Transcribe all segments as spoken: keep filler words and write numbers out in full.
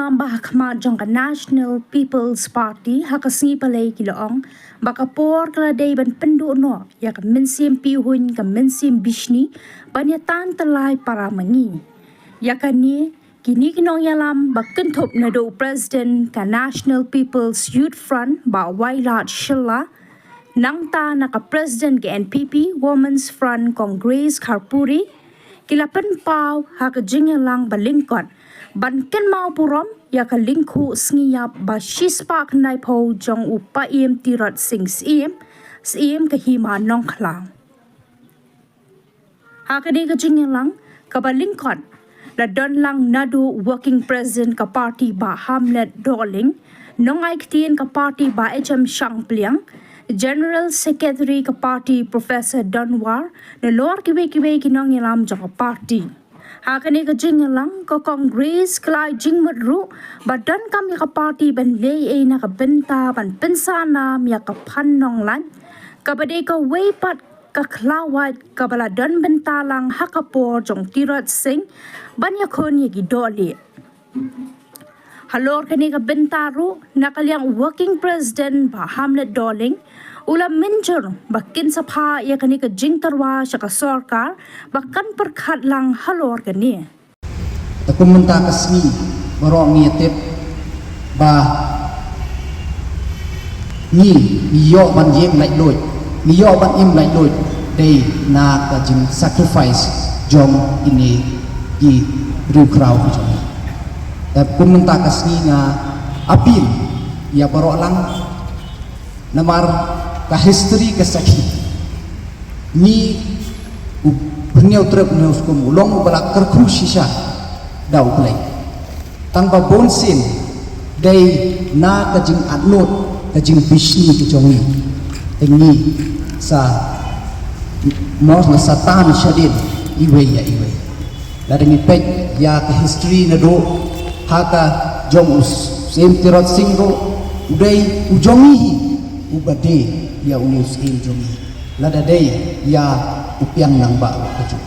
Ba ha khmat jong ka National People's Party ha ka sngi Palei ki la ong ba ka por ka la dei ban pynduh noh ïa ka mynsiem pihuiñ, ka mynsiem bishni, ban ïa tan tyllai para mangi. Ïa kane kine ki nongïalam ba kynthup naduh u President ka National People's Youth Front Bah Wailadmiki Shylla, nangta na ka President ka N P P Women's Front Kong Grace Kharpuri, ki la pynpaw ha ka jingïalang ba lyngkot ban kynmaw burom ïa ka lyngkhuh sngi ïap ba shispah khyndai phew jong u Paiem Tirot Sing Syiem, Syiem ka Hima Nongkhlaw. Ha kane ka jingïalang kaba lyngkot la don lang naduh Working President ka party Bah Hamlet Dohling, nongai ktien ka party Bah H M Shangpliang, General Secretary ka party Professor Donwar, nalor kiwei kiwei ki nongïalam jong ka party. Ha kane ka jingïalang ka Kong Grace ka la ai jingmut ruh ba donkam ïa ka party ban leh ei na ka bynta ban pynsah nam ïa ka phan nonglait, kaba dei kawei pat ka khlawait kaba la don bynta lang ha ka por jong Tirot Sing ban ïakhun ïa ki dohlieh. Halor kane ka bynta ruh na ka liang Working President Bah Hamlet Dohling u la mynjur ba kin sa phah ïa kane ka jingtyrwa sha ka sorkar ba kan pyrkhat lang halor kane. Te kum mynta ka sngi baroh ngi tip ba ngi, ngi ïoh ban im laitluid, ngi ïoh ban im laitluid dei na ka jing sacrifice jong kine ki riewkhraw ki jong ngi. Te kum mynta ka sngi nga appeal ïa baroh lang, namar ka history ka sakhi. Ngi u Hynñiewtrep Hynñiewskum u long uba la kyrkhu shisha da U Blei. Tang ba bun sien dei na ka jingatnud, ka jingbishni ka jong ngi. Te ngi sa, mo, na sa tan shadien iwei ïa iwei. Lada ngi peit ïa ka history naduh ha ka jong u Syiem Tirot Sing ruh, u dei u jong ngi hi uba die ïa une u syiem jong ngi. Lada dei ïa u Piang Nangbah ruh kajuh.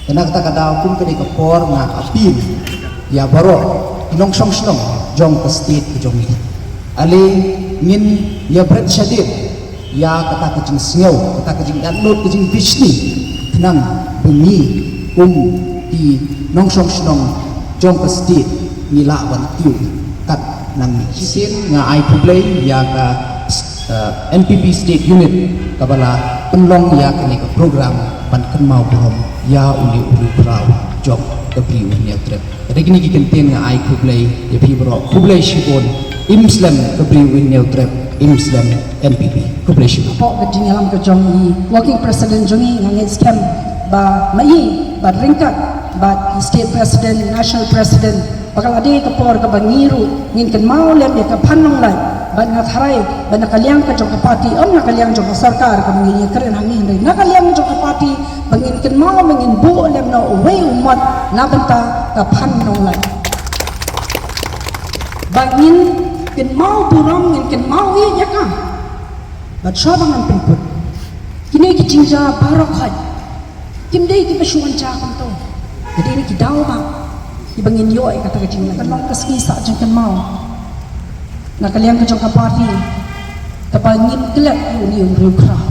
Te na kata ka daw kum kane ka por nga appeal ïa baroh ki nongshong shnong jong ka state ka jong ngi. Ale ngin ïa bret shadien ïa kata ka jingsngew, kata ka jingatnud, ka jingbishni, khnang ba ngi kum ki nongshong shnong jong ka state ngi lah ban kiew kat nangne. Shisien nga ai khublei ïa ka, eh, N P P State Unit kaba la pynlong ïa kane ka program ban kynmaw burom ïa une u riewkhraw jong ka Bri u Hynñiewtrep. Te da kine ki kyntien nga ai khublei ïa phi baroh, khublei shibun. Im slem ka Bri u Hynñiewtrep, im slem N P P. Khublei shibun. Hapoh ka jingïalam ka jong i Working President jong ngi, nga ngeit skhem ba ma i bad ryngkat bad i State President, National President, ba ka la dei ka por kaba ngi ruh ngin kynmaw lem ïa ka phan nonglait. Bad nga tharai ba na ka liang ka jong ka party, ym na ka liang jong ka sorkar kaba ngi ïakren hangne, hynrei na ka liang jong ka party ba ngin kynmaw, ba ngin buh lem noh uwei u mot na bynta ka phan nonglait. Ba ngin kynmaw burom, ngin kynmaw ïeit ïa ka. Bad shuwa ba ngan pynput, kine ki jingjia baroh khoit kim dei kiba shu wan jia kumto. Ka dei na ki daw ba kiba ngin ïoh ïa kata ka jingleh. Kan long ka sngi sah jingkynmaw na ka liang ka jong ka party kaba ngin klet ïa une u riewkhraw,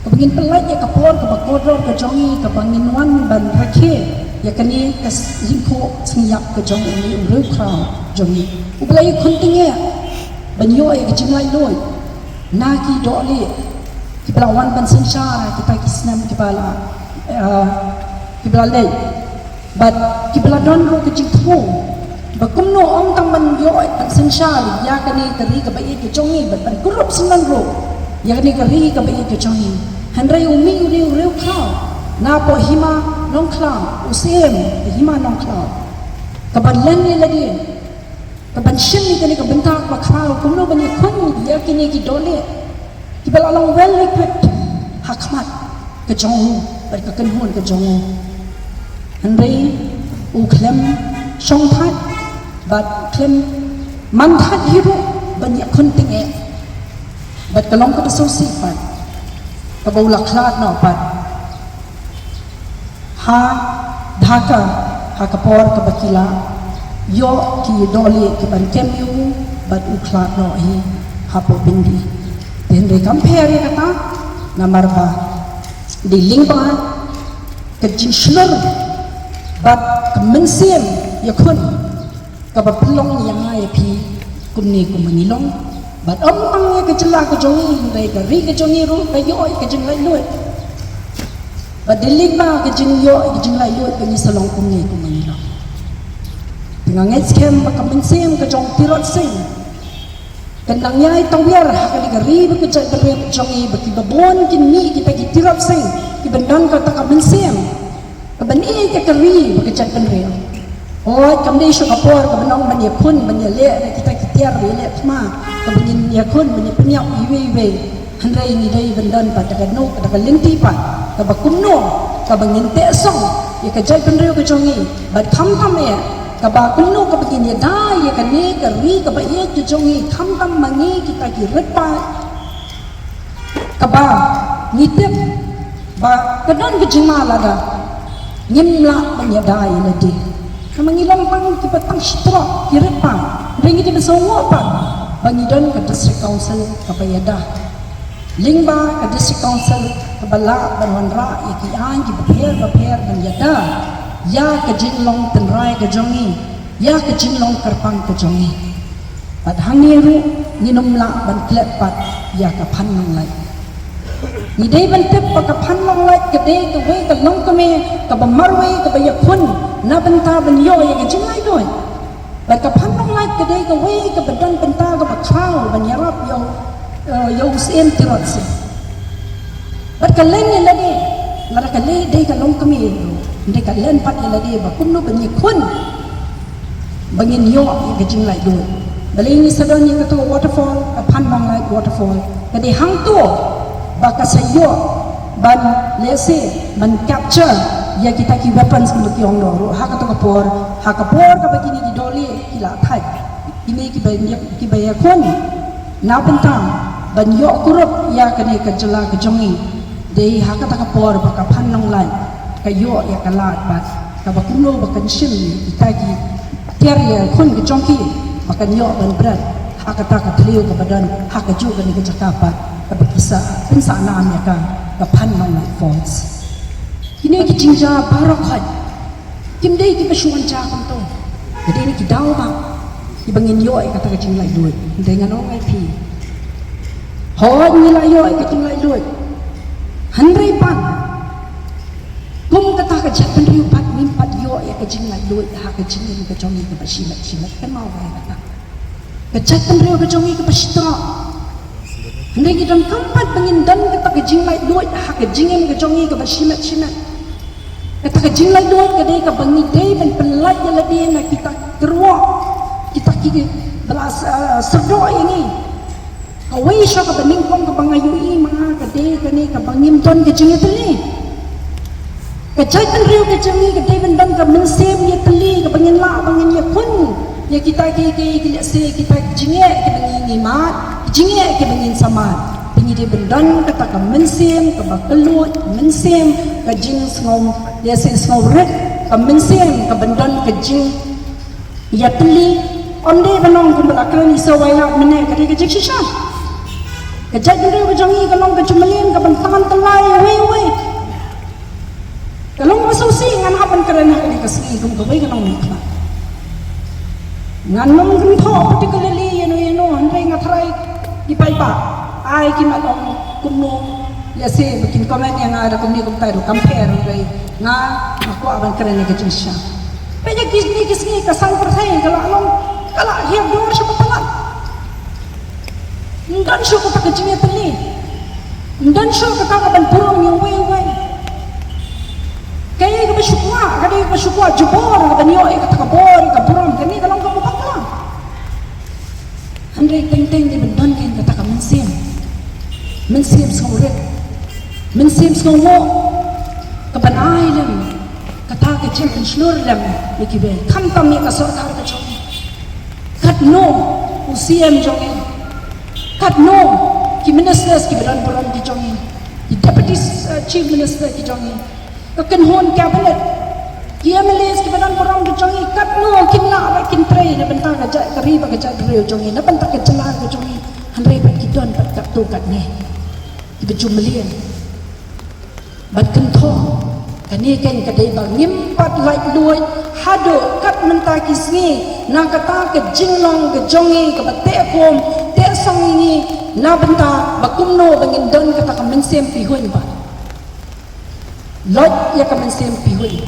kaba ngin pynlait ïa ka por kaba kordor ka jong ngi, kaba ngin wan ban rakhe ïa kane ka s-, jingkhuh sngi ïap ka jong une u riewkhraw jong ngi. U Blei u khun tyngeh ban ïoh ïa ka jinglaitluid na ki dohlieh kiba la wan ban synshar kita ki snem kiba la, eh, kiba la leit. Bad kiba la don ruh ka jingthmu ba kumno ym tang ban ïoh ban synshar ïa kane ka ri kaba ïeit ka jong ngi, bad ban kurup sngewbha ruh ïa kane ka ri kaba ïeit ka jong ngi. Hynrei u mih une u riewkhraw napoh Hima Nongkhlaw, u Syiem ka Hima Nongkhlaw, kaba len ïa lade, kaban shim ïa kane ka bynta kaba khraw kumno ban ïakhun ïa kine ki dohlieh kiba la long well equipped ha khmat ka jong u bad ka kynhun ka jong u. Hynrei u khlem shongthait bad khlem manthait hi ruh ban ïakhun tyngeh. Bad ka long kaba sngewsih pat kaba u la khlad noh pat ha Dhaka ha ka por kaba ki la ïoh ki dohlieh ki ban kem ïa u bad u khlad noh hi hapoh byndi. Te hynrei kam pher ïa kata, namar ba dei lyngba ka jingshlur bad ka mynsiem ïakhun kaba pynlong ïa nga ïa phi kumne kumba ngi long. Bad ym tang ïa ka jylla ka jong ngi, hynrei ka ri ka jong ngi ruh ka ïoh ïa ka jinglaitluid. Bad dei lyngba ka jingïoh ïa ka jinglaitluid ba ngi sa long kumne kumba ngi long. Te nga ngeit skhem ba ka mynsiem ka jong Tirot Sing kan nang ïai tawiar ha kane ka ri bad ka jaitbynriew ka jong ngi, ba kiba bun kin mih kita ki Tirot Sing kiban don kata ka mynsiem kaban ïeit ïa ka ri bad ka jaitbynriew. Hooid, kam dei shuh ka por kaban ong ban ïakhun ban ïaleh na kita ki tiar ïaleh thma, kaba ngin ïakhun ban ïapynïap iwei iwei. Hynrei ngi dei ban don pat da kano, da ka lynti pat kaba kumno kaba ngin teh song ïa ka jaitbynriew ka jong ngi. Bad khamtam eh kaba kumno kaba ngin ïada ïa kane ka ri kaba ïeit ka jong ngi, khamtam ma ngi kita ki rit paid. Kaba ngi tip ba ka don ka jingma lada ngim lah ban ïada ïa lade. Namar ngi long tang kiba tang shi trok ki rit paid, hynrei ngi dei ban sngewnguh pat ba ngi don ka District Council kaba ïada. Lyngba ka District Council kaba lah ban wanrah ïa ki aiñ kiba pher ba pher ban ïada ïa ka jinglong tynrai ka jong ngi, ïa ka jinglong kyrpang ka jong ngi. Bad hangne ruh ngin ym lah ban klet pat ïa ka Phan Long Lait. Ngi dei ban tip ba ka Phan Long Lait ka dei kawei ka longkmie kaba marwei kaba ïakhun na bynta ban ïoh ïa ka jinglaitluid. Bad ka Phan Long Lait ka dei kawei kaba don bynta kaba khraw ban ïarap ïa u, eh, ïa u Syiem Tirot Sing. Bad ka len ïa lade, lada ka leh dei ka longkmie ruh, hynrei ka len pat ïa lade ba kumno ban ïakhun ba ngin ïoh ïa ka jinglaitluid. Balei ngi sa don ïa kato waterfall, ka Phan Long Lait waterfall? Ka dei hangto ba ka sa ïoh ban lehse ban capture ïa kita ki weapons kumba ki ong noh ruh ha kato ka por, ha ka por kaba kine ki dohlieh ki la thait, kine kiba ïa, kiba ïakhun na bynta ban ïoh kurup ïa kane ka jylla ka jong ngi. Dei ha kata ka por ba ka Phan Long Lait ka ïoh ïa ka lad bad kaba kumno ba kan shim ïa kita ki tiar ïakhun ka jong ki ba kan ïoh ban bret ha kata ka thliew kaba don ha kajuh kane ka jaka pat kaba ki sa pynsah nam ïa ka, ka Phan Long Lait Falls. Kine ki jingjia baroh khoit kim dei kiba shu wan jia kumto. Ka dei na ki daw ba kiba ngin ïoh ïa kata ka jinglaitluid. Hynrei ngan ong ïa phi, hooid ngi la ïoh ïa ka jinglaitluid, hynrei pat kum kata ka jaitbynriew pat ngim pat ïoh ïa ka jinglaitluid ha ka jingim ka jong ngi kaba shimet shimet. Kynmaw ba ïa kata, ka jaitbynriew ka jong ngi kaba shitrok. Hynrei ngi donkam pat ba ngin don kata ka jinglaitluid ha ka jingim ka jong ngi kaba shimet shimet. Kata ka jinglaitluid ka dei kaba ngi dei ban pynlait ïa lade na kita ki kyrwoh, kita kiba la, eh, syrdoh ïa ngi. Kawei shuh kaba nyngkong kaba nga ïohi ma nga ka dei kane kaba ngim don ka jingïatylli. Ka jaitbynriew ka jong ngi ka dei ban don ka mynsiem ïatylli kaba ngin lah ba ngin ïakhun ïa kita ki, ki, ki, lehse kita ki jingeh kiba ngi, ngi mad, ki jingeh kiba ngin sa mad. Te ngi dei ban don kata ka mynsiem kaba kylluid, mynsiem ka jingsngew, lehse sngewrit, ka mynsiem kaban don ka jing ïatylli. Ym dei ban ong kumba la kren i Sir Wailadmine, ka dei ka jingshisha. Ka jaitbynriew ka jong ngi ka long ka jingmlien kaban tan tyllai iwei iwei. Ka long kaba sngewsih ngan hap ban kren ha kane ka sngi kum kawei ka nongmihkhmat. Ngan ym kynthoh particularly ïano ïano, hynrei nga tharai ki paidbah ai ki mat ong kumno, lehse ba kin comment ïa nga da kumne kumtai ruh kam pher, hynrei nga, nga kwah ban kren ïa ka jingshisha. Peit ïa kine ki sngi ka saiñ pyrthei ka la long, ka la hiar dor sha ba palat. Ym don shuh kata ka jingïatylli. Ym don shuh kata kaban burom ïa uwei uwei. Kaei kaba shu kwah, kaei kaba shu kwah jubor kaban ïoh ïa kata ka bor, ïa ka burom, kane ka long kaba bakla. Hynrei teng teng dei ban don kein kata ka mynsiem, mynsiem sngewrit, mynsiem sngewnguh kaban ai lem kata ka jingpynshlur lem ïa kiwei, khamtam ïa ka sorkar ka jong ngi. Katno u C M jong ngi, katno ki ministers kiba don burom ki jong ngi, ki deputy, uh, chief minister ki jong ngi, ka kynhun cabinet, Ki MLAs kiba don burom ka jong ngi katno kin lah ba kin trei na bynta ka jaid ka ri bad ka jaidbynriew jong ngi, na bynta ka jylla ka jong ngi. Hynrei bad ki don bad katto katne kiba ju mlien. Bad kynthong, kane keiñ ka dei ba ngim pat laitluid haduh kat mynta ki sngi, na kata ka jinglong ka jong ngi kaba teh kum teh song ïa ngi, na bynta ba kumno ba ngin don kata ka mynsiem pihuiñ bad loit ïa ka mynsiem pihuiñ.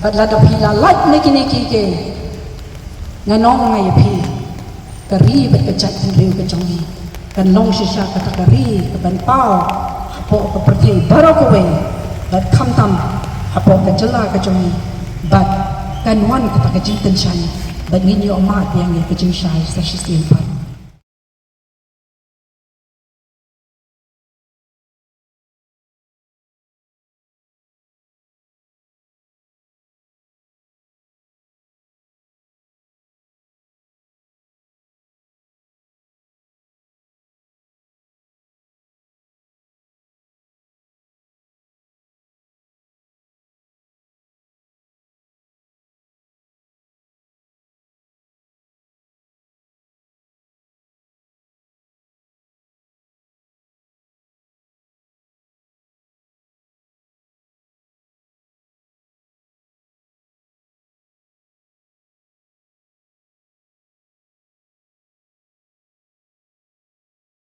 Bad lada phi la lait na kine ki keiñ, nga ong nga ïa phi, ka ri bad ka jaidbynriew ka jong ngi kan long shisha kata ka ri kaban paw hapoh ka pyrthei baroh kawei, bad khamtam hapoh ka jylla ka jong ngi. Bad kan wan kata ka jingtynshai bad ngin ïoh mad ïa ngi ka jingshai sa shisien pat.